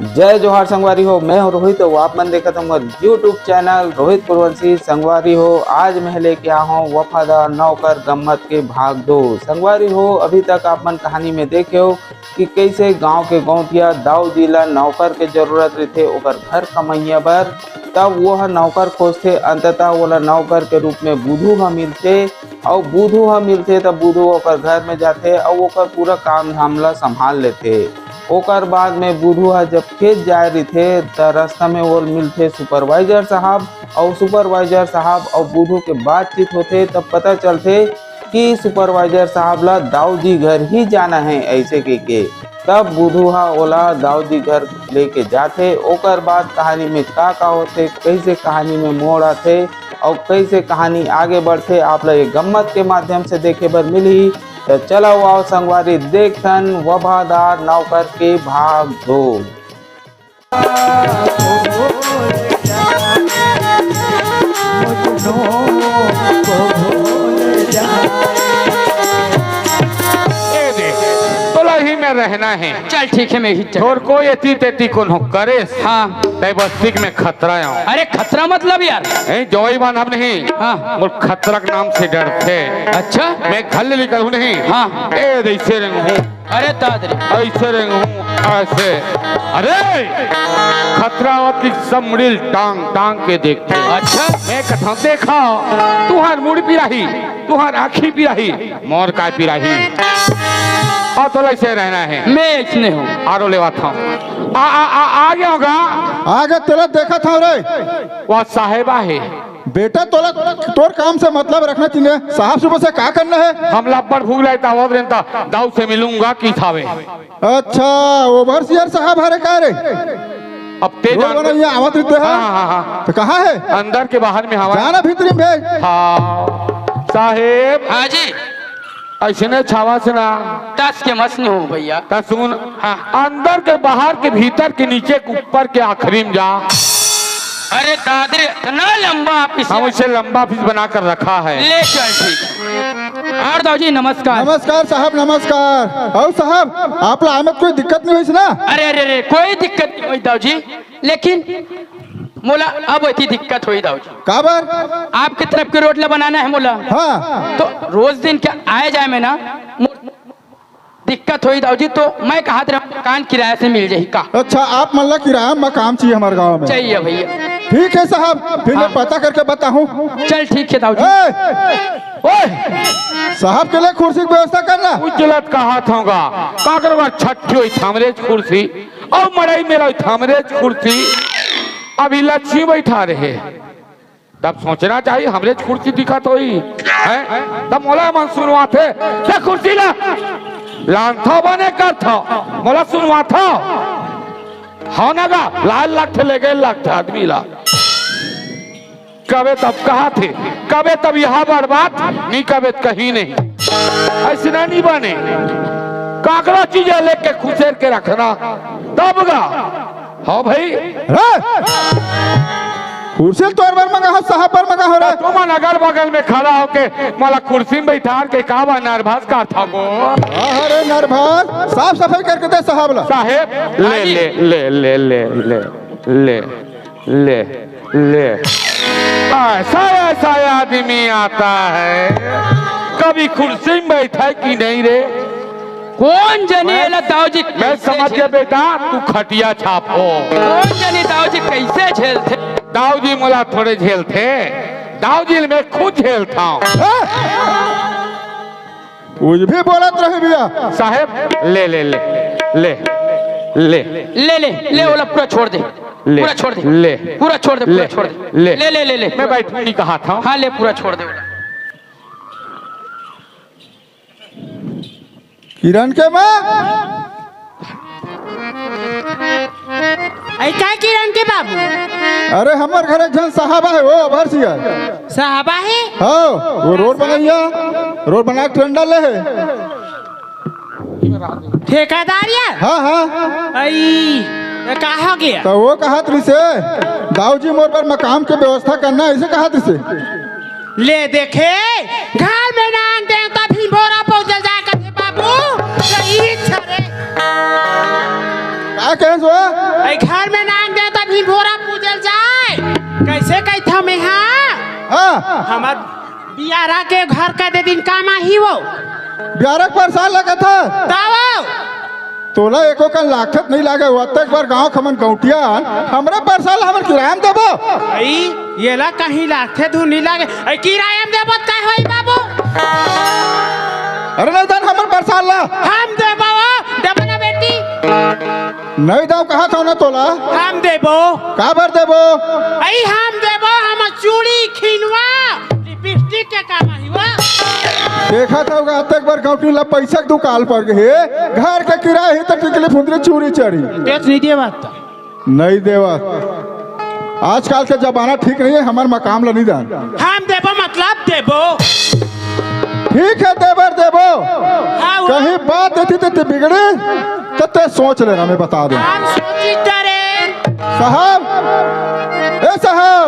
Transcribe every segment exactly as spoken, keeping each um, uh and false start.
जय जोहार संगवारी हो, मैं हूं रोहित, अउ आप मन देखत हव मोर YouTube चैनल रोहित पुरवंशी। संगवारी हो, आज मैं लेके आ हूं वफादार नौकर गम्मत के भाग दो। संगवारी हो, अभी तक आप मन कहानी में देखे हो कि कइसे गांव के गौंटिया दाऊ जी ला नौकर के जरूरत रहिथे ओकर घर कमइया बर, तब वो ह नौकर खोजथे। अंततः ओला नौकर के रूप में बुधू ह मिलथे, अउ बुधू ह मिलथे त बुधू ओकर घर में जाथे अउ ओकर पूरा काम धाम ला संभाल लेथे। ओकर बाद में बुधू ह जब खेत जाए रहिथे, त रास्ता में ओल मिलथे सुपरवाइजर साहब, अउ सुपरवाइजर साहब अउ बुधू के बातचीत होथे, तब पता चलथे कि सुपरवाइजर साहब ला दाऊ जी घर ही जाना है, ऐसे कहिके। तब बुधू ह ओला दाऊ जी घर लेके जाथे। ओकर बाद कहानी में का का होथे, कैसे कहानी में मोड़ आथे, अउ कैसे कहानी आगे बढ़थे, आप ला ये गम्मत के माध्यम से देखे बर मिलही। त चलव आओ संगवारी, देखथन वफादार नौकर के भाग दो। ए दे, तोला ही में रहना है। चल ठीक है, मैं ही चल। तोर को एती तेती कोनो करेस। हाँ। तै बस्ती में खतरा आऊं। अरे खतरा मतलब यार। ए, जवाई बांधब नहीं। हाँ। मोर खतरा के नाम से डरथे। अच्छा। मैं घर ले निकलूं नहीं। हाँ। ए, ऐसे रहूं। अरे दादरी। ऐसे रहूं, ऐसे। अरे, खतरा होत कि सब मुड़ी ल टांग, टांग के देखथे। अच्छा। मैं कथंव, देखा, तुहार मुड़ी पिराही, तुहार आँखी पिराही, मोर काय पिराही। अउ तोला ऐसे रहना है। मैं इसने हूँ। आरो लेवाथंव। आ, आ, आ, आ गया होगा। आ गया, तोला देखत हंव रे। वो साहेबा है। बेटा, तोला तोर काम से मतलब रखना चाहिए। साहब सुबह से का करना है? हमला अब्बड़ भूख लागे, त आवत रेहेन त दाऊ से मिलूंगा किहिस हवे। अच्छा, overseer साहब हरे का रे? अब ते रोज जान बना यहाँ आवत रहिथे। हाँ, हाँ, हाँ, हाँ। त कहाँ है? अंदर के बाहर में हवा। जाना भीतरी में भेज। हाँ, साहेब। हाँ जी। अइसने छावा से ना। टस के मस नहीं हो भैया। त सुन, हाँ। अंदर के, बाहर के, भीतर के, नीचे के, ऊपर के, आखिरी में जा। अरे दादरी, इतना लंबा ऑफिस हम है। इसे लंबा ऑफिस बनाकर रखा है। ले चल ठीक। और दाऊ जी नमस्कार। नमस्कार साहब, नमस्कार। अउ साहब, आप ला आए में कोई दिक्कत नहीं होइस ना? अरे, अरे, अरे, कोई दिक्कत नहीं होइस दाऊ जी, लेकिन मोला अब एती दिक्कत होही दाऊ जी। काबर? आपके तरफ के रोड ला बनाना है मोला। हाँ। तो रोज दिन के आए जाए में ना मो-, दिक्कत होही दाऊ जी, तो मैं कहत रहेंव मकान किराया से मिल जाही का? अच्छा, आप मन ला किराया मकान चाहिए हमर गांव में? चाहिए भैया। ठीक है साहब, फिर मैं हाँ। पता करके बताहूँ। चल ठीक है दाऊ जी। ए! ओए! साहब के लिए कुर्सी की व्यवस्था करना। उजलत कहत हंव गा, काकर बर छट्ठी होही थामरेच कुर्सी, अउ मड़ई मेला होही थामरेच कुर्सी, अभी लक्ष्मी बइठारे हे। तब सोचना चाहिए, हमरेच कुर्सी दिखत होही, हैं? तब मोला मन सुनवाथे, "ते कुर्सी ला, लानथव बने करथव, मोला सुनवाथव।" हव ना गा, लाय ल लागथे, लेगे ल लागथे आदमी ला। कबे तब कहथे, कबे तब यहाँ बर्बाद, नी कबे त कहीं नहीं। अइसना नी बने, काकरो चीज लेके खुसेर के रखना, तब गा। हव भई। रे! कुर्सी ल तोर बर मंगा हंव, साहब बर मंगा हंव रे। तुमन अगल बगल में खड़ा होके मोला कुर्सी में बइठार के का बा nervous करथव गो? हाँ, हाँ रे nervous, साफ सफाई करके दे साहब ला। साहेब, ले, हाँ जी। ले, ले, ले, ले, ले, ले, ले, ले। ऐसा, ऐसा आदमी आता है, कभी कुर्सी में बैठा है कि नहीं रे? कोन जनी मैं, एला दाऊ जी मैं कइसे समझ गया झेल- बेटा, तू खटिया छाप हो। कोन जनी दाऊ जी कइसे झेलथे? दाऊ जी मोला थोड़े झेलथे, दाऊ जी मैं खुद झेलथंव। कुछ भी बोलत रहे भैया। साहेब, ले, ले, ले, ले, ले। ले, ले, ले, ओला पूरा छोड़ दे। ले, पूरा छोड़ दे। ले। पूरा छोड़ दे, पूरा ले, छोड़ दे। ले। ले, ले, ले, ले। मैं बैठूं नहीं कहत हंव। हाँ, ले, पूरा छोड़ दे ओला। किरण के माँ। अरे का किरण के बाबू? अरे हमर घर एक झन साहब आहे, वो overseer। साहब आहे? हाँ, वो रोड बनइया, रोड बना के tender ले हे। ठेकेदार या? हाँ, हाँ। अई, ये का हो गया? तो वो कहत रिसे, दाऊ जी मोर बर मकान के व्यवस्था करना, ऐसे कहत रिसे। ले देखे, घर में नान देवता भिंभोरा पहुंचल जाए कथे बाबू, तो ई छरे। का कहे सो? ए घर में नांग दे त भिंभोरा पूजल जाय। कइसे कहिथव में हा? हाँ। हमर बियारा के घर का दे दिन काम आही वो। बियारा के परसाद लगत ह। तावो। तोला एको कन लागथे त नइ लागे, अतेक बार गाँव के हमन गौंटिया हन, हमरे परसाद ल हमन किराया म देबो। अई, येला कहीं लागथे धुन नइ लागे। अई, किराया म देबो त काय होई बाबू? अरे नइ दन हमर परसाद ला। हम देबो, देबो ना बेटी। नइ दव कहत हव ना तोला। हम देबो। काबर देबो? अई हम देबो, हम चूड़ी खिनवा, लिपस्टिक के काम आही वो। देखत हव गा, अतेक बार गौंटिन ला पइसा के दुकाल पर गे हे, घर के किराया ही त टिकली फुंदरी चूड़ी चढ़ी। देत नइ देवत। नइ देवत। आजकल के जमाना ठीक नइ हे, हमर मकाम ल नइ दन। हम देबो मतलब देबो। ठीक हे, देबर देबो। हाँ, वो कहीं बात एती तेती बिगड़ी, त तें सोच लेना, मैं बता देंव। हम सोची डरे। साहब, ए साहब।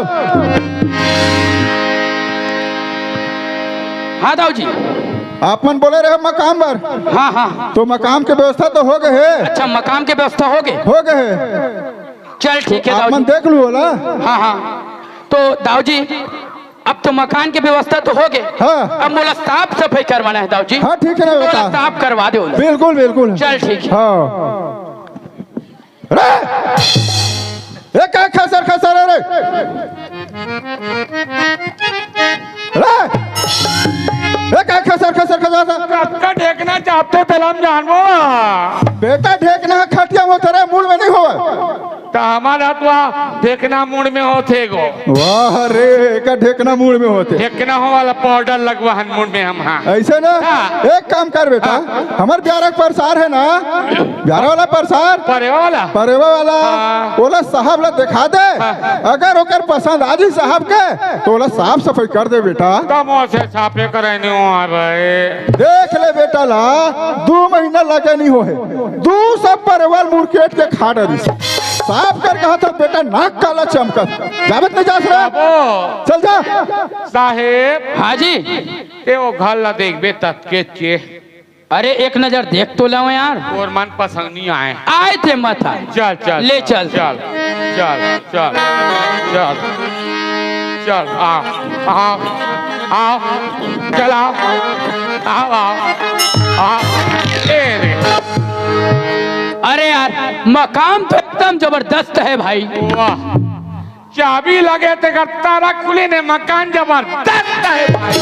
हाँ, दाऊ जी। आप मन बोले रहे मकाम बर। हाँ, हाँ। त मकाम के व्यवस्था तो हो गे हे। अच्छा, मकाम के व्यवस्था हो गे? हो गे हे। चल, ठीक हे, त आप दाऊ मन जी। देख लू ओला। हाँ, हाँ। त दाऊ जी, अब तो मकान के व्यवस्था तो हो गे। हाँ। अब मोला साफ सफई करवाना हे, दाऊ जी। हाँ, ठीक हे ना, मोला बता। साफ करवा दे ओला। बिल्कुल, बिल्कुल। चल, ठीक हे। हाँ। रे! ए, का खसर खसर हे रे? रे! ए, का खसर खसर खसर हे? कतका ढेकना चापते तेला म जानबो। बेटा, ढेकना खटिया म होथे रे, मुड़ में नइ होवय। त हमर हथवा ढेकना मुड़ में होथे गो। वाह रे, का ढेकना मुड़ में होथे। ढेकना हो वाला पाउडर लगवा हन मुड़ में हम, हाँ। अइसे ना? हाँ। एक काम कर बेटा, हाँ। हमर बियारा के परसार हे ना, बियारा वाला परसार, परेवा वाला? परेवा वाला, हाँ। ओला साहब ला देखा दे। हाँ। अगर ओकर पसंद आ जाही साहब के, त ओला साफ सफई कर दे बेटा। त मोर से साफे करइनी हो, हाँ भाई। देख ले बेटा ला, दू महीना लगे नइ होहे, दू सब परेवा ल मुड़केट के खा डरिस। साफ कर कहत हँव बेटा, नाक काला चमकत। जाबे त नइ जास रे? बाबू। चल जा। साहेब। हाँ जी। ए वो घर ला देखबे ततके चे। अरे एक नजर देख तो लव यार। तोर मन पसंद नइ आय। आय ते मत आय। चल, चल, ले चल, चल। चल, चल, चल, चल, चल, आ, आ, आ, चल, आ, आ, आ, आ, ए रे। अरे यार, मकाम तो एकदम जबरदस्त हे भाई। वाह, चाबी लगे तेकर तारा खुली ने, मकान जबरदस्त हे भाई।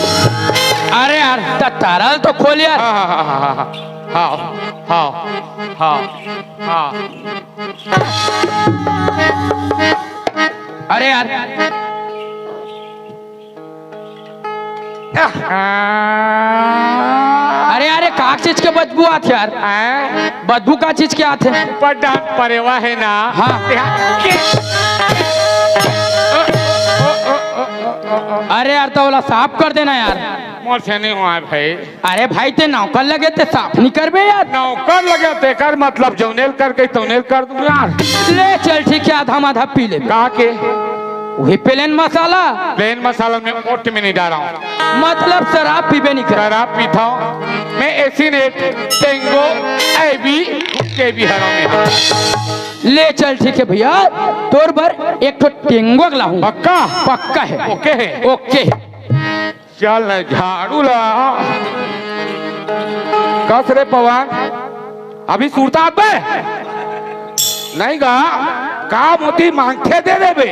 अरे यार, त तारा ल तो खोल यार। हाँ, हाँ, हाँ, हाँ, हाँ, हाँ, हाँ, हाँ, हाँ। अरे यार। अरे, अरे, का चीज के बदबू आथे यार? हैं? बदबू का चीज के आथे? ऊपर डांग परेवा हे ना। हाँ। अरे यार, त ओला साफ कर देना यार। मोर से नइ होवय भाई। अरे भाई, ते नौकर लगे ते साफ नइ करबे यार। नौकर लगे तेकर मतलब जौनेल करके तौनेल कर दूं यार। ले चल ठीक हे, आधा माधा पी ले। का के? वही प्लेन मसाला। प्लेन मसाला में ओट में नइ डारँव। मतलब शराब पीबे नइ कर। शराब पीथँव। मैं एसी नेट, टेंगो, एबी, के भी हरँव में। ले चल ठीक हे भैया, तोर बर एक ठो टेंगो लाहूँ। पक्का? पक्का हे। ओके हे। ओके हे। चल न झाड़ू ला। कस रे पवन, अभी सुरता आबे? नहीं गा, काम होती मांगथे दे देबे,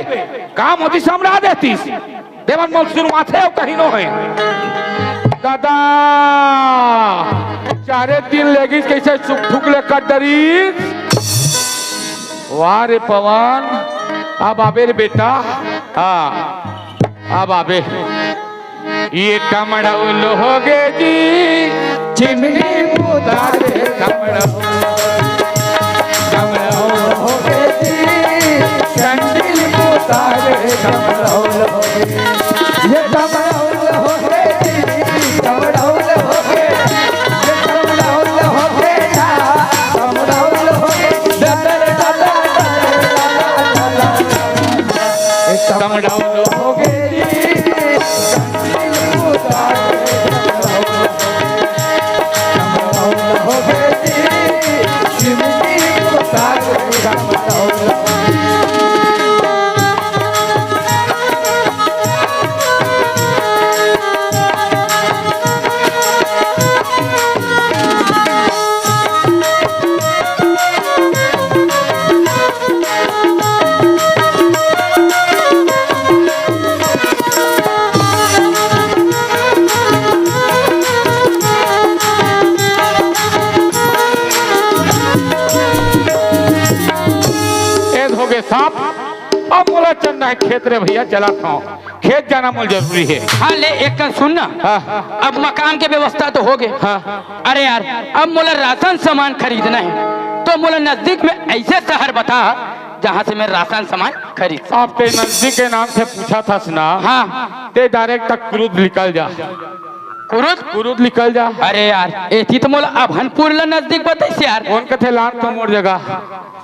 काम होती समरा देतीस। देवन मोल सुरमाथे अउ कहीं नो हे। दादा, चारे दिन लेगिस कइसे सुख ठुक ले कट डरिस। वाह रे पवन, अब आबे रे बेटा। हाँ। अब आबे। ये कमड़ौल हो गे जी, चिमनी मुदा रे कमड़ौल। कमड़ौल हो गे जी, चंडिल मुदा रे कमड़ौल हो गे। ये कमड़ौल हो गे जी, कमड़ौल हो गे। ये कमड़ौल हो गे ना, कमड़ौल हो गे। डर, डर, डर, डर, डर, डर, डर। कमड़ौल हो गे जी, कमड़ौल हो गे जी, चिमनी मुदा रे के सांप। अब मोला चलना हे खेत रे भइया, चलत हंव। खेत जाना मोला जरूरी हे। हाँ, ले, एक कन सुन ना। हाँ। अब मकान के व्यवस्था तो हो गे। हाँ। अरे यार, अब मोला राशन सामान खरीदना हे, तो मोला नजदीक में अइसे शहर बता, जहाँ से मैं राशन सामान खरीद सकंव। अब तें नजदीक के नाम से पूछत हस ना। हाँ। तें direct तक कुरुद निकल जा। कुरुद? कुरुद निकल जा। अरे यार, एती तो मोला अभनपुर ला नजदीक बताइस यार। कोन कथे लान तो मोर जगह?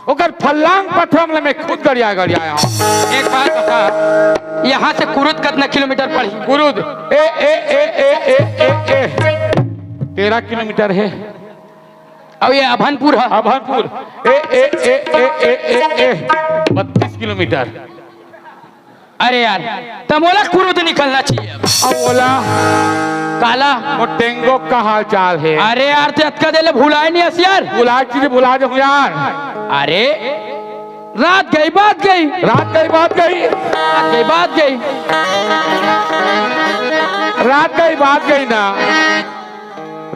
ओकर फल्लांग पथरा में मैं खुद गड़िया गड़िया आया हूँ। एक बात बता, यहाँ से कुरुद कतना किलोमीटर पड़ही? कुरुद, ए, ए, ए, ए, ए, ए, ए, तेरह किलोमीटर हे। अउ ये अभनपुर ह? अभनपुर, ए, ए, ए, बत्तीस किलोमीटर। अरे यार, त मोला कुरुद निकलना चाहिए अब। अब बोला। काला? वो टेंगो का हाल चाल हे? अरे यार, तें अतका देर ले भुलाए नइ हस यार। भुलाए चीज भुला जाहूँ यार। अरे, रात गई बात गई। रात गई बात गई। रात गई बात गई। रात गई बात गई ना।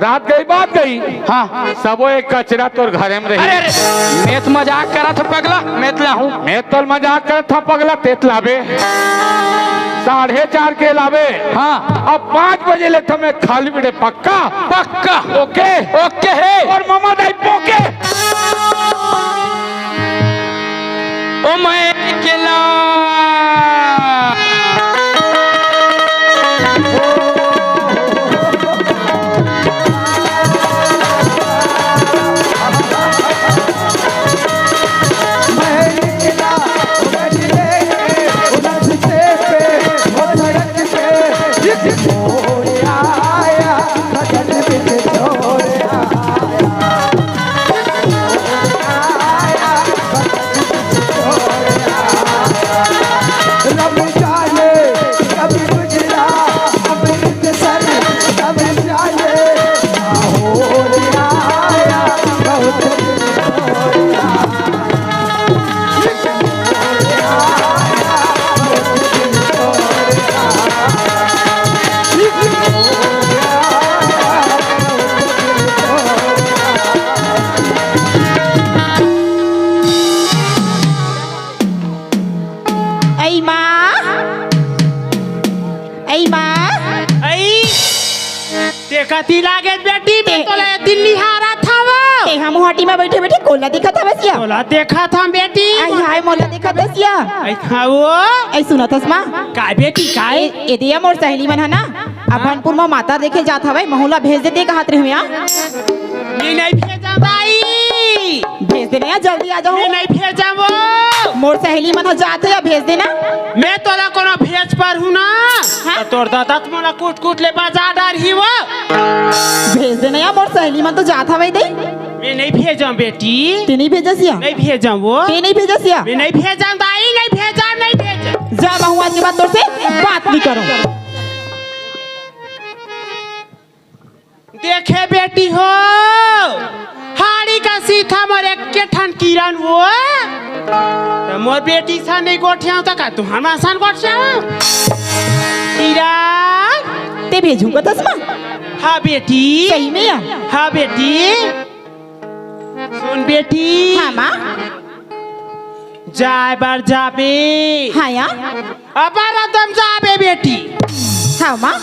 रात गई बात गई। हाँ। सबो एक कचरा तोर घरे में रही। अरे, अरे, मैं तो मजाक करत हंव पगला, मैं तो लाहूं। मैं तो मजाक करत हंव पगला, तें तो लाबे। साढ़े चार के लाबे। हाँ। अब पाँच बजे ले तो मैं खाली बेड़े पक्का। पक्का। OK। OK हे। अउ ममा दाई पोके। ओ मैं अकेला। अई माँ, अई माँ। अई, तें कती लागे बेटी, मैं ते- तोला दिल्ली हारा था वो। तें हा मुहाटी में बैठे बैठे कोला दिखत हवस या? कोला देखत हंव बेटी। आई हाय, मोला दिखत हस या? आई हाँ वो। आई सुनत हस माँ? का बेटी, का? ए, ए दिया मोर सहेली मन ह ना, अभनपुर म माता देखे जात हवय, महू ला भेज दे, ते कहत रहे हंव या। मैं नइ भेजंव दाई। भेज दे ना यार, जल्दी आ जाहू। मैं नइ भेजंव वो। मोर सहेली मन ह जात हे या, भेज दे ना। मैं तोला कोनो भेज पारहूं ना। हाँ? त तोर ददा त मोला कूट कूट ले बजा डारही वो। भेज दे ना यार, मोर सहेली मन तो जात हवय दे। मैं नइ भेजंव बेटी। तें नइ भेजस या? नइ भेजंव वो। तें नइ भेजस या? मैं नइ भेजंव दाई, नइ भेजंव, नइ भेजंव। जा, महू आज के बाद तोर से बात नइ करंव। देखे बेटी हो, हाड़ी कस सीथा मोर एके ठन किरन वो। त मोर बेटी सन नइ गोठियाहूं त का तुंहर मन सन गोठियाहूं? किरन। तें भेजहूं कथस माँ? हाँ बेटी। सही में या? हाँ बेटी। सुन बेटी। हाँ माँ। जाए बर जाबे। हाँ या। अपर रद्दा म जाबे बेटी। हाँ माँ।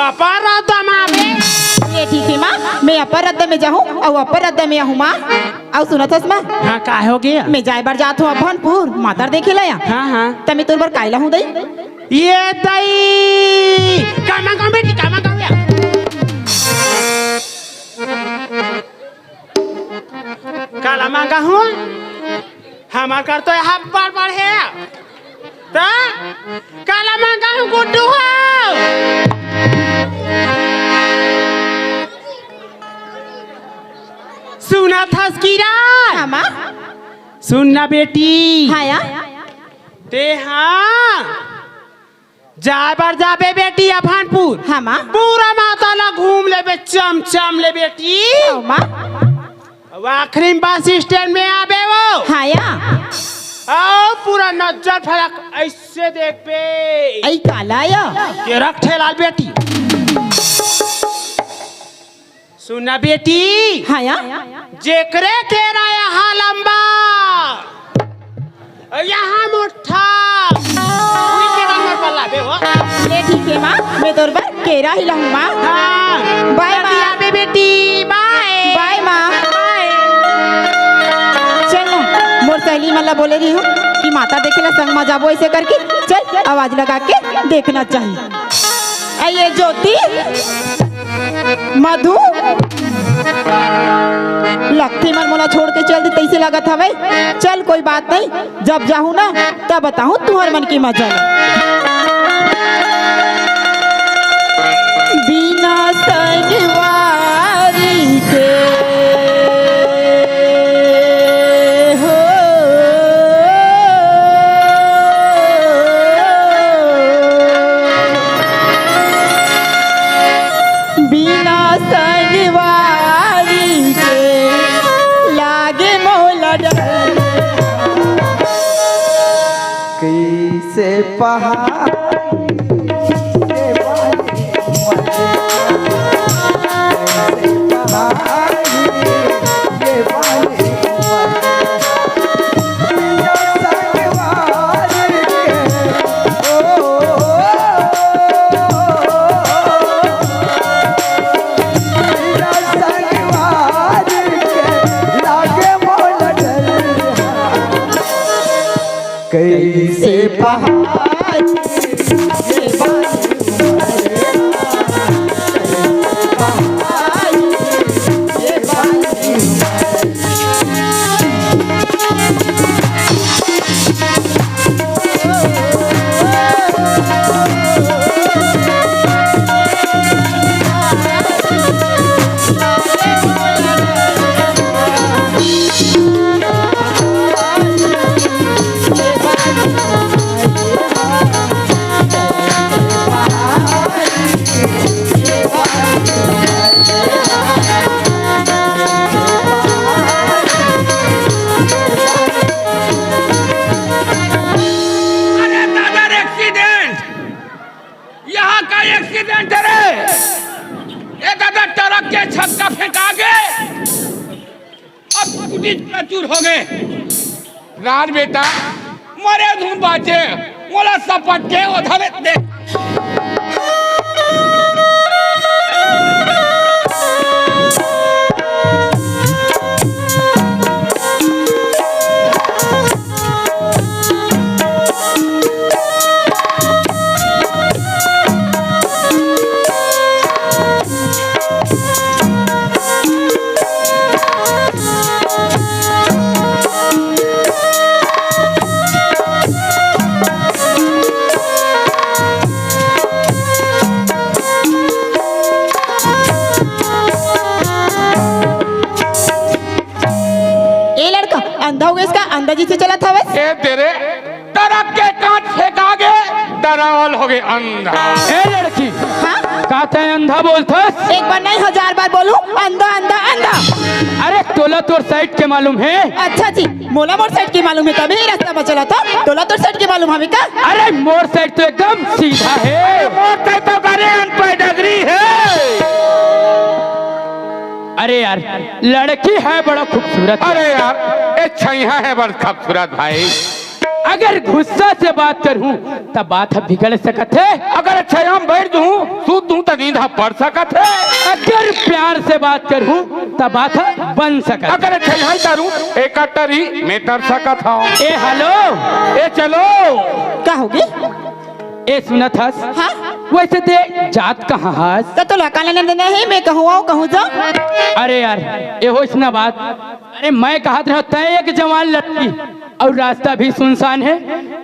अपर रद्दा म आबे। ये ठीक हे माँ, मैं अपर रद्दा में जाहूँ अउ अपर रद्दा में आहूँ माँ। अउ सुनत हस माँ? हाँ, का हो गे? मैं जाए बर जात हंव अभनपुर, माता देखे ला या। हाँ, हाँ। त मैं तोर बर काय लाहूँ दई? ये दई। का मांगहूँ बेटी, का मांगहूँ या? काला मांगहूँ? हमर कर तो यहाँ बड़ बड़ हे। त काला मांगहूँ गुड्डू हो। सुनत हस किरन? हाँ माँ। सुन ना बेटी। हाँ या। तें हा जाए बर जाबे बेटी अभनपुर। हाँ माँ। पूरा माता ला घूम लेबे, चम चम ले बेटी। हाँ माँ। अउ आखिरी में बस स्टैंड में आबे वो। हाँ या। अउ पूरा नजर फरक अइसे देखबे। अई काला या? के रख ठेलाल बेटी। सुन ना बेटी। हाँ या। जेकरे केरा यहाँ लंबा, यहाँ मैं तोर बर केरा ही लाहूं माँ। हाँ। बाय माँ। जल्दी आबे बेटी, बाय। बाय माँ। बाय। चल ना, मोर सहेली मन ला बोले रही हूँ कि माता देखे ला संग मा जाबो, ऐसे करके चल आवाज लगा के देखना चाहिए। ए, ये ज्योति, मधु, लगथे मन मोला छोड़ के चल दी, तैसे लगत हवय। चल, कोई बात नहीं, जब जाहूं ना, तब बताहूं तुहर मन की मजा ल। बिना संगवारी के हो, बिना संगवारी के लागे मोला डर। कैसे पहाड़ी ये बाली मजे, कैसे पहाड़ी ये बाली मजे। कैसे पहाड़ अरे दादा, एक्सीडेंट! यहाँ का एक्सीडेंट है रे। ए दादा, ट्रक के छक्का फेंका के अब स्कूटी चूर हो गए। राज बेटा, मरे धुन बाचे, मोला सपट के ओधरे दे। ए लड़का, अंधा हो गइस का? अंधा जइसे चलत हवस। ए तेरे ट्रक के कांच फेंका गे, डरावल हो गे अंधा। ए लड़की, हाँ? का तैं अंधा बोलथस? एक बार नहीं, हजार बार बोलूं, अंधा, अंधा, अंधा। अरे, तोला तोर साइड के मालूम हे? अच्छा जी, मोला मोर साइड के मालूम हे, तभी ये रास्ता में चलत हंव। तोला तोर साइड के मालूम हवे का? अरे, मोर साइड तो एकदम सीधा हे। मोर साइड तो गाड़ी अनपढ़ डगरी हे। अरे यार, लड़की है बड़ा खूबसूरत। अरे यार, ए छइहा है बड़ खूबसूरत भाई। अगर गुस्सा से बात करहूं, त बात ह बिगड़ सकत हे। अगर छइहा म बइठ दूं, सूत दूं, त नींद ह पड़ सकत हे। अगर प्यार से बात करहूं, त बात ह बन सकत हे। अगर छइहा म करूं, एक टरी में तर सकत हंव। ए, हेलो। ए, चलो। का होगे? ए, सुनत हस? हाँ? वइसे तैं जात कहाँ हस? त तोला का लेना देना हे, मैं कहूँ आंव, कहूँ जांव? अरे यार, ए होइस ना बात। अरे, मैं कहत रहेंव, तैं एक जवान लड़की अउ रास्ता भी सुनसान हे,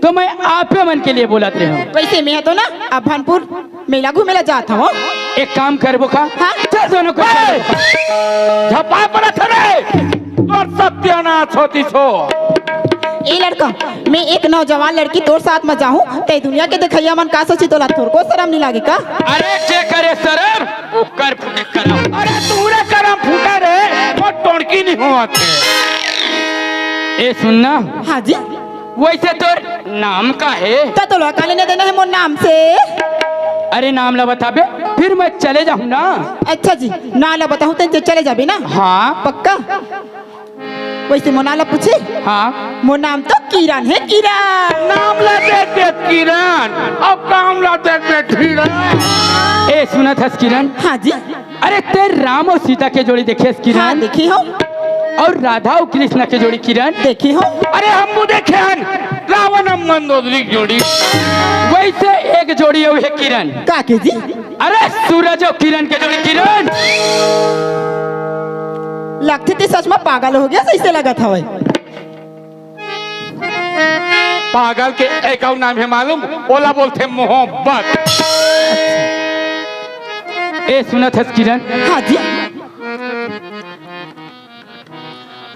त मैं आपे मन के लिए बोलत रहेंव। वइसे मैं तो ना अभनपुर मेला घूमे ला जात हंव। एक काम करबो का? हाँ? चल दोनों को ए! झपा पड़त हे रे। तोर सत्यानाश होतिस हो। ए लड़का, मैं एक नौजवान लड़की तोर साथ म जाहूं, त ए दुनिया के देखइया मन का सोचही, तोला थोरको सरम नइ लागे का? अरे, के करे सरम, ओकर फुटे करम। अरे, तोरे करम फूटे रे, मोर टोनकी नइ होवत हे। ए, सुन ना। हाँ जी। वइसे तोर नाम का हे? त तोला का लेना देना हे मोर नाम से? अरे, नाम ला बताबे, फिर मैं चले जाहूं ना। अच्छा जी, नाम ला बताहूं, तैं चले जाबे ना? हाँ। पक्का? वइसे मोर नाम ला पूछे? हाँ। मोर नाम तो किरण हे, किरण। नाम ला देख देख किरण, अब काम ला देख देख ढिरण। ए, सुनत हस किरण? हाँ जी। अरे, तें राम अउ सीता के जोड़ी देखे हस किरण? हाँ, देखे हँव। अउ राधा अउ कृष्ण के जोड़ी किरण? देखे हँव। अरे, हमू देखे हन, रावण अउ मंदोदरी के जोड़ी। वइसे एक जोड़ी अउ हे किरण। का के जी? अरे, सूरज अउ किरण के जोड़ी किरण। लगथे तें सच म पागल हो गेस, अइसे लगत हवय। पागल के एक अउ नाम हे मालूम, ओला बोलथे मोहब्बत। ए, सुनत हस किरण? हाँ जी।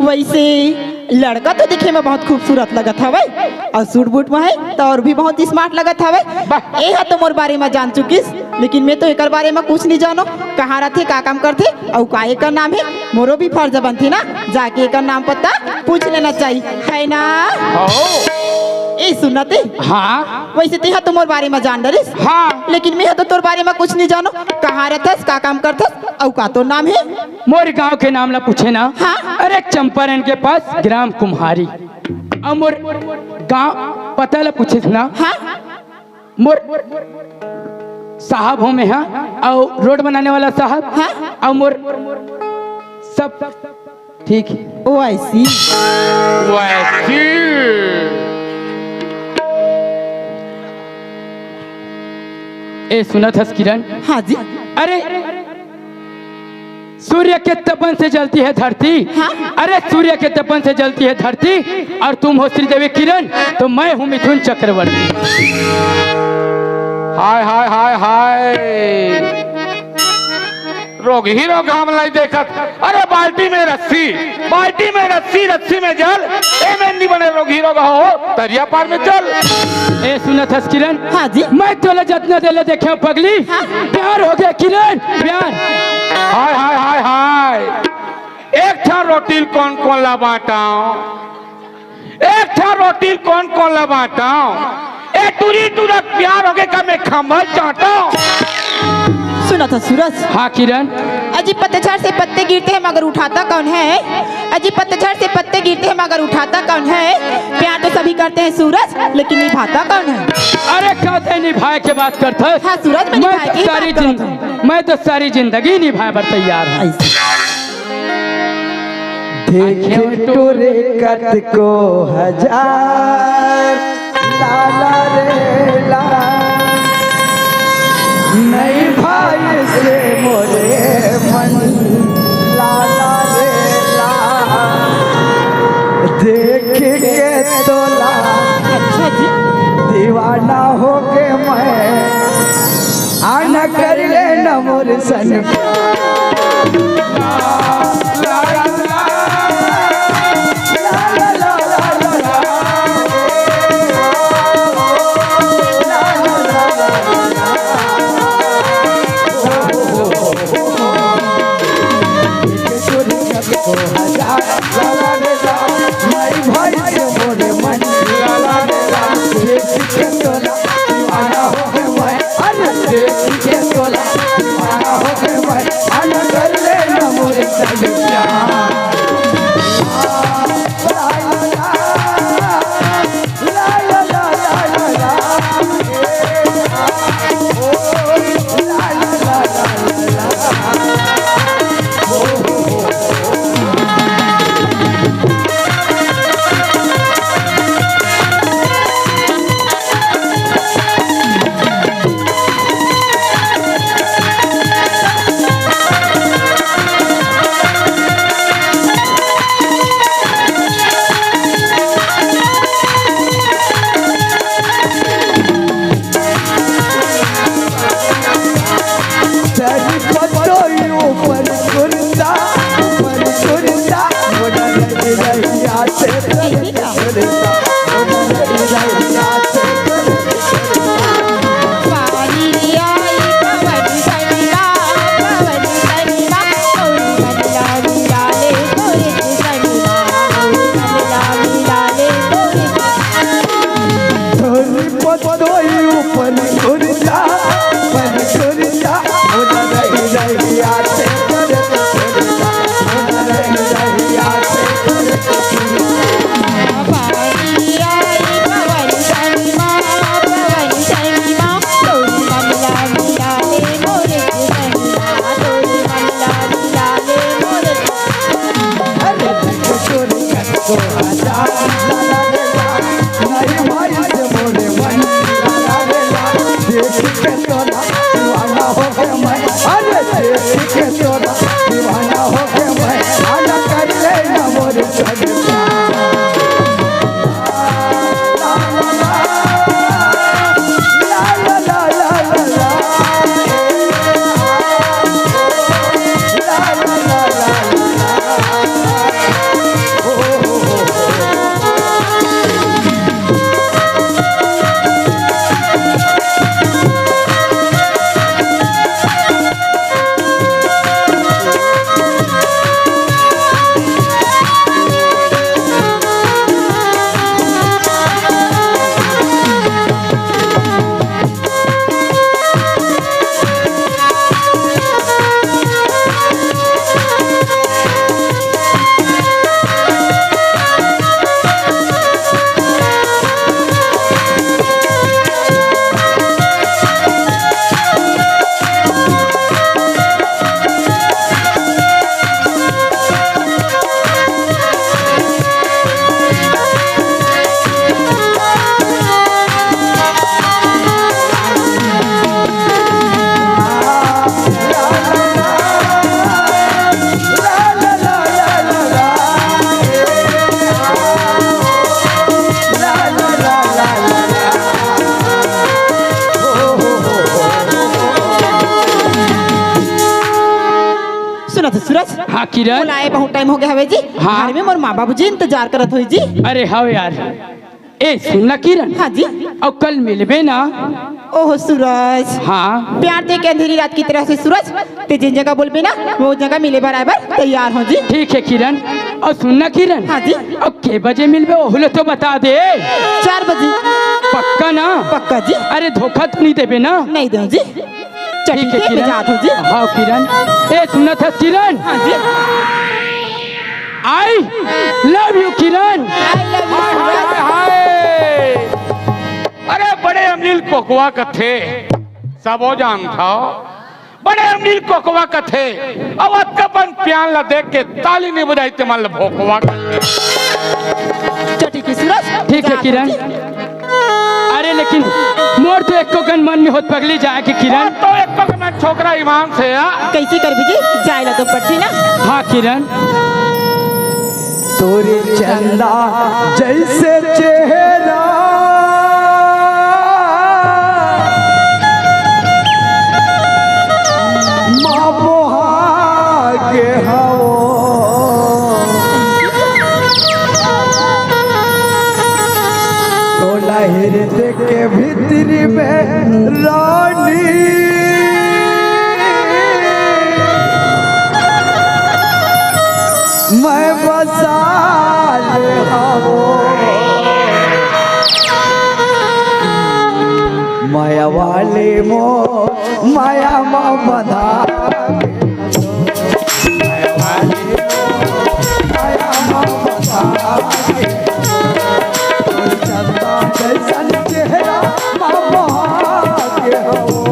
वइसे लड़का तो देखे म बहुत खूबसूरत लगत हवय, अउ सूट बूट म हे त अउ भी बहुत smart लगत हवय। वाह। ए ह तो मोर बारे म जान चुकिस, लेकिन मैं तो एकर बारे म कुछ नइ जानों। कहाँ रहिथे, का काम करथे, अउ का एकर नाम हे, मोरो भी फर्ज बनथे ना, जाके एकर नाम पता पूछ लेना चाहिए, है ना? हो। ए, सुन ना तें। हाँ। वइसे तें ह तो मोर बारे म जान डरिस। हाँ। लेकिन मैं ह तो तोर बारे म कुछ नइ जानों। कहाँ रहिथस, का काम करथस, अउ का तोर नाम हे? मोर गांव के नाम ला पूछे ना। हाँ। अरे, चंपारण के पास ग्राम कुम्हारी। अउ मोर गांव पता ला पूछिस ना। हाँ। मोर साहब हों मैं, हाँ, अउ रोड बनाने वाला साहब, हाँ। अउ मोर सब ठीक। ओ, I see। वैसी। ए, सुनत हस किरण? हाँ जी। अरे, सूर्य के तपन से जलती है धरती। हाँ। अरे, सूर्य के तपन से जलती है धरती, और तुम हो श्रीदेवी किरण, तो मैं हूँ मिथुन चक्रवर्ती। हाय, हाय, हाय, हाय। रोगही रोग हम नहीं देखत। अरे, बाल्टी में रस्सी, बाल्टी में रस्सी, रस्सी में जल। ए में नहीं बने रोगही रोग हो, तरिया पार में चल। ए, सुनत हस किरण? हाँ जी। मैं तोला जतना देर ले देखे हँव पगली, हाँ। प्यार हो गया किरण, प्यार। हाय, हाय, हाय, हाय। एक ठा रोटी ल कोन कोन ला बांटव? एक ठा रोटी ल कोन कोन ला बांटव? ए टूरी टूरा प्यार हो गे का मैं खंभा चाटव? सुनत हस सूरज? हाँ किरण। अजी पतझड़ से पत्ते गिरते हैं मगर उठाता कौन है? अजी पतझड़ से पत्ते गिरते हैं मगर उठाता कौन है? प्यार तो सभी करते हैं सूरज, लेकिन निभाता कौन है? अरे, का तें निभाए के बात करथस? हाँ सूरज, मैं मैं निभाए तो के ही सारी बात करत जिंद-, हँव। मैं तो सारी जिंदगी निभाए बर तैयार हँव। ऐसे। देखे टूरी कतको हजार, लाला रे लाला, नहीं भाए से मोरे मन, लाला रे लाला, देख के तोला, अच्छा जी। दीवाना हो गे मैं, आना कर ले ना मोर सन। सूरज। हाँ, किरण। मोला आए बहुत टाइम हो गया हवे जी। हाँ। घर में मोर माँ बाबूजी इंतजार करत होई जी। अरे हव यार। ए, सुन ना किरण। हाँ जी। अउ कल मिलबे ना। ओहो सूरज। हाँ। प्यार दे के अंधेरी रात की तरह से सूरज, ते जिन जगह बोलबे ना, वो जगह मिले बर आए बर तैयार हो जी। ठीक है किरण। अउ सुन ना किरण। हाँ जी। अउ के बजे मिलबे, ओहू ल तो बता दे। चार बजे। पक्का ना? पक्का जी। अरे धोखा तो नहीं देबे ना? नहीं दे जी। चल, ठीक है, ठीक है, मैं किरण। जात हूँ जी। हाँ, किरण। ए, सुनत हस, किरण? हाँ जी। I love you, Kiran. I love you, हाय, हाय, सूरज। हाय, हाय। अरे, बड़े अम्लील कोकवा कथे, सबो जानथव। बड़े अम्लील कोकवा कथे, अउ अतका बन प्यान ला देख के ताली नहीं बजाई, ते मन ला भोकवा कथे। चल, ठीक है, सूरज। ठीक है, जात हूँ किरण। जी। अरे लेकिन मोर तो एको कन मन नहीं होत पगली जाए के किरण। मोर तो एको कन मन, छोकरा ईमान से आ। कैसे करबे जी? जाए ला तो पड़ही ना। हाँ किरण। तोरे चंदा जैसे चेहरा मा मोहा गे हवों। तोला हृदय के भीतरी में रानी मैं बसा ले हवों। माया वाली मोर माया मा बंधा माया मा बंधा गे हवों।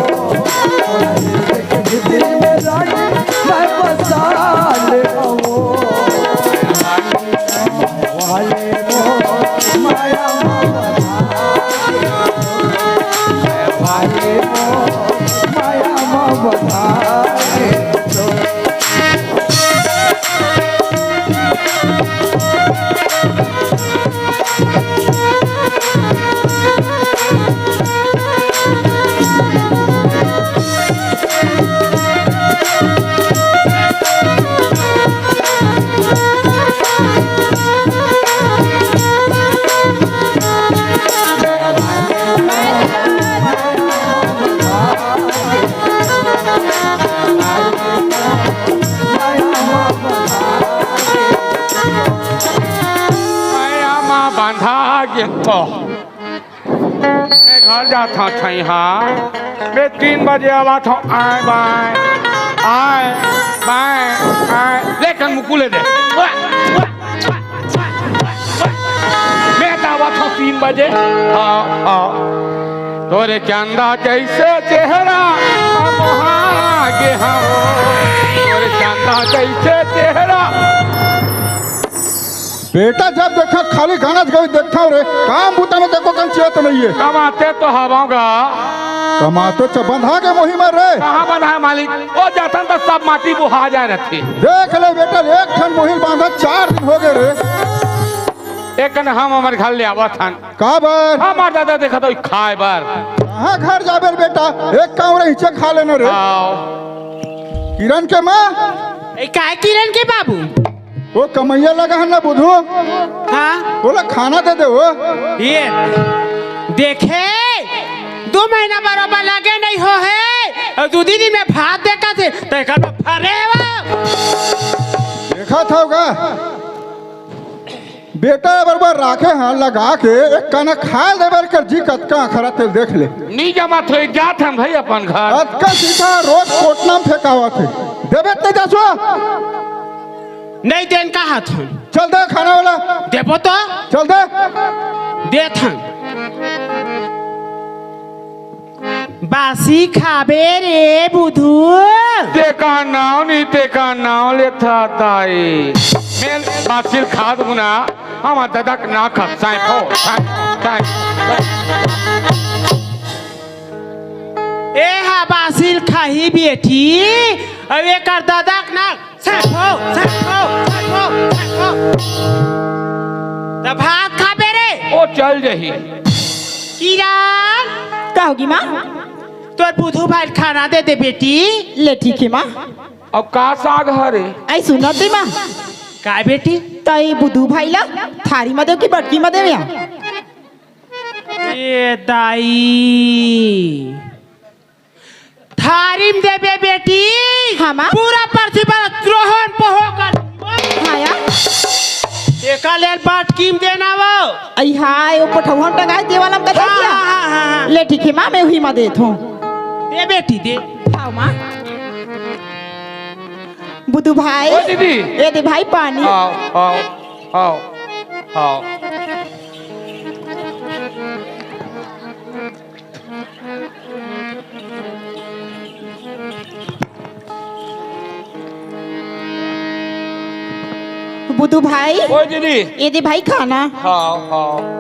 मैं घर जात हँव छइहाँ। मैं तीन बजे आवत हँव। आय बाय, आय बाय, आय। लेकिन मुकुले दे। मैं तो आवत हँव तीन बजे। आओ, आओ। तोरे चंदा जैसे चेहरा मोहा गे हवों। तोरे चंदा जैसे चेहरा। बेटा, जब देखा खाली गाना गावत देखथव रे, काम बूता में देखो कन चियत नहीं है। कमाते तो हवंव गा। कमाते च बंधा के मोही मर रे। कहाँ बंधा है मालिक? ओ जाथन तो सब माटी बुहा जाए रहथे। देख ले बेटा, एक ठन मोही ल बांधा चार दिन हो गए रे। एक कन हम हमर घर ले आवत हन। का बर? हमर दादा देखत होही खाए बर। कहाँ घर जाबे रे बेटा? एक कांवरा हिचे खा लेना रे। आओ। किरण के माँ। ए, काय किरण के बाबू? वो कमैया लगा है ना बुधू। हाँ। बोला खाना दे दे वो। ये देखे, दो महीना बरोबर लगे नहीं हो है, अउ दू दिन में भात देखत हे, तो एकर में फरे हो। देखत हव गा? बेटा बरोबर राखे हाँ लगा के, एक काना खाए देबर कर जी कतका अखरत हे देख ले। नी जमत होही, जात हन भाई अपन घर। अतका सीधा रोज कोटना में फेंकावत हे। देबे त नहीं जासो? नहीं देन का हाथ हन। चल दे खाना वाला। देबो तो? चल दे। देत हन। बासी खाबे रे बुधू। तेका नाव नहीं, तेका नाव लेथा ताई। मैं बासी ल खात हूँ ना, हमर ददा के ना खा, साइफो, साइफो, साइफो। ए हा बासी ल खाही बेटी, अब एकर ददा के ना, साइफो, साइफो, साइफो, साइफो। त भात खाबे रे। ओ चल जही। किरण। का होगी माँ? तोर बुधू भाई ल खाना दे दे बेटी। ले ठीक है माँ। अब का साग हरे? ऐ सुन ना, दिमा। काय बेटी? तई बुधू भाई ला थारी म देव कि बटकी म देव या? ए दाई, थारी म देबे बेटी। हाँ, माँ। पूरा पृथ्वी पर ग्रहण पहो कर। हाँ या। एका लेल बटकी म देना वो। अई हाय, वो पठौहन टंगाए दे वाला म कथे हाँ, क्या? हाँ, हाँ, हाँ। ले ठीक हे माँ, मैं उही म देत हूँ। दे बेटी, दे। हाँ माँ। बुधू भाई। ओ दीदी। ए दे भाई पानी। आओ, आओ, आओ, आओ। बुधू भाई। ओ दीदी। ए दे भाई खाना। हाँ, हाँ।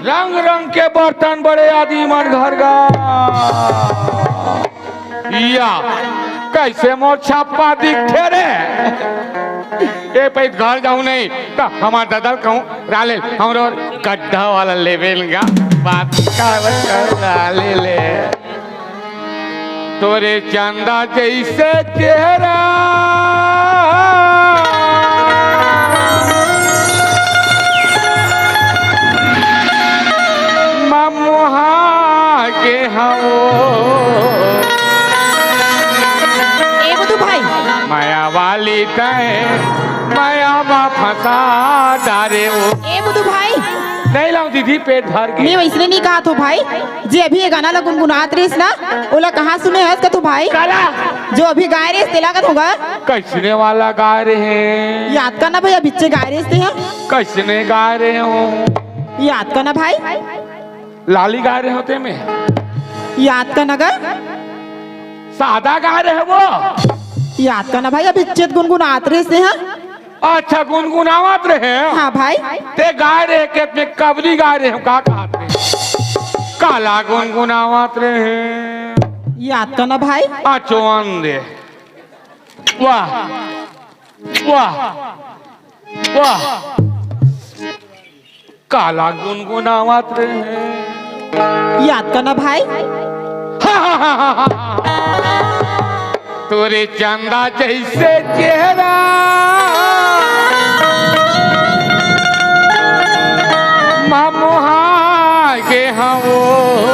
रंग रंग के बर्तन बड़े आदमी मन घर गा। या, कइसे मोर छप्पा दिखथे रे? ए पइत घर जाऊं नहीं, त हमर ददा ल कहूं, "राले, हमरो गड्ढा वाला लेबे ल गा, बात कर, कर राले ले।" तोरे चंदा जइसे चेहरा म मोहा गे हवं। ए बुधू भाई। मया वाली तैं मया म फंसा डारे वो। ए बुधू भाई। नहीं लाऊं दीदी, पेट भर गे। मैं वइसने नहीं कहत हों भाई, जे अभी ये गाना ला गुनगुनात रहिस ना, ओला कहाँ सुने हस कथों भाई? काला? जो अभी गाए रहिस तेला कथों गा। कइसने वाला गाए रहे? याद कर ना भई, अभी चे गाए रहिस तेहा। कइसने गाए रहे हों? याद कर ना भाई। लाली गाए रहे हों ते में। याद कर ना गा। सादा गाए रहे वो। याद कर ना भाई, अभी चे त गुनगुनात रहिस तेहा। अच्छा, गुनगुनावत रहे? हाँ भाई। ते गाए रहे के में कबली गाए रहे, का कहत रहे? काला गुनगुनावत रहे। याद कर ना भाई। आ चोन दे। वाह, वाह, वाह। काला गुनगुनावत रहे। याद कर ना भाई। तोरे चंदा जइसे चेहरा म मोहा गे हवं।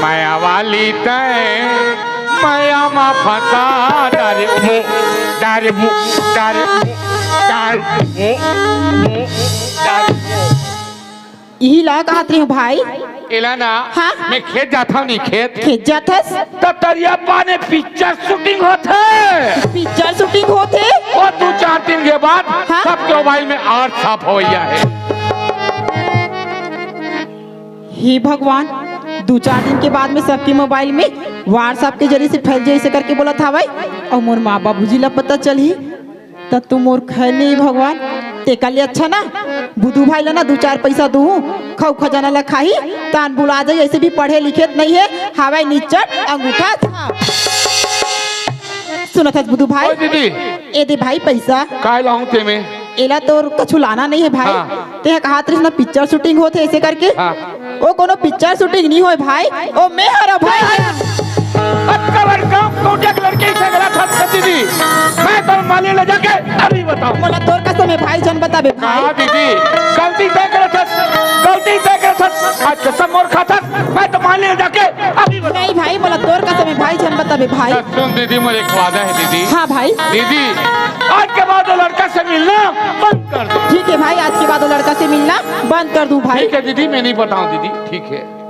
मया वाली तैं मया म फंसा डारे मो, डारे मो, डारे मो, डारे मो, मो, डारे मो। इही ला कहत रहिहूं भाई। एला ना, हाँ? मैं खेत जात हंव नहीं खेत। खेत जाथस? त तरिया पार में पिक्चर शूटिंग होथे। पिक्चर शूटिंग होथे? ओ दू चार दिन के बाद हाँ? सबके मोबाइल में WhatsApp होइया हे। हे भगवान, दू चार दिन के बाद में सबके मोबाइल में WhatsApp के जरिए से फैल जाही अइसे करके बोलत हवय, अउ मोर माँ बाबूजी ला पता चलही, त तो मोर खैर नहीं भगवान। तेकर ले अच्छा ना, बुधू भाई ला ना दू चार पइसा दूहूं, खऊ खजाना ला खाही, तान बुला जाही, अइसे भी पढ़े लिखे त नहीं हे, हवय निच्चट अंगूठा छाप। सुनत हस बुधू भाई? ओए दीदी। ए दे भाई पइसा। काय लाऊं ते में? एला तोर कछु लाना नहीं हे भाई। हाँ। तेहा कहत रहिस ना पिक्चर शूटिंग होथे अइसे करके। हाँ। ओ कोनो पिक्चर शूटिंग नहीं होय भाई, ओ मैं हरंव भाई। अतका बड़ काम कोटिया के लड़की से गलत हरकत दीदी। मैं तो माली ले जाके अभी बताऊं। मोला तोर कसम हे भाई, झन बताबे भाई। हाँ दीदी, गलती तैं करत हस, गलती तैं करत हस। आज कसम मोर खाथस, मैं तो माली ले जाके अभी बताऊं। नहीं भाई, मोला तोर कसम हे भाई, झन बताबे भाई। सुन दीदी, मोर एक वादा हे दीदी। हाँ भाई। दीदी, आज के बाद वो लड़का से मिलना बंद कर दो। ठीक हे भाई, आज के बाद वो लड़का से मिलना बंद कर दूं भाई। ठीक हे दीदी, मैं नहीं बताऊं दीदी, ठीक हे।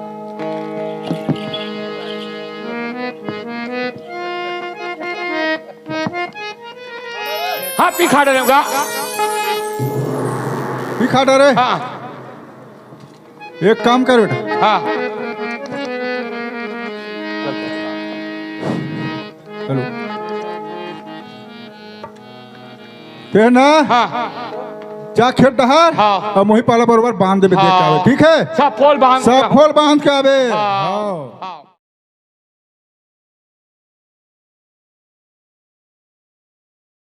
हाँ, पिखा डरेगा। पिखा डरे? हाँ। एक काम कर बेटा। हाँ। हेलो। ते ना? हाँ। जा खेत डहर। हाँ। अउ मोही पाला बरोबर बांध देबे, देख के आबे, हाँ। ठीक हे? सब पोल बांध के सब आबे। पोल बांध के आबे। हाँ। हाँ। हाँ।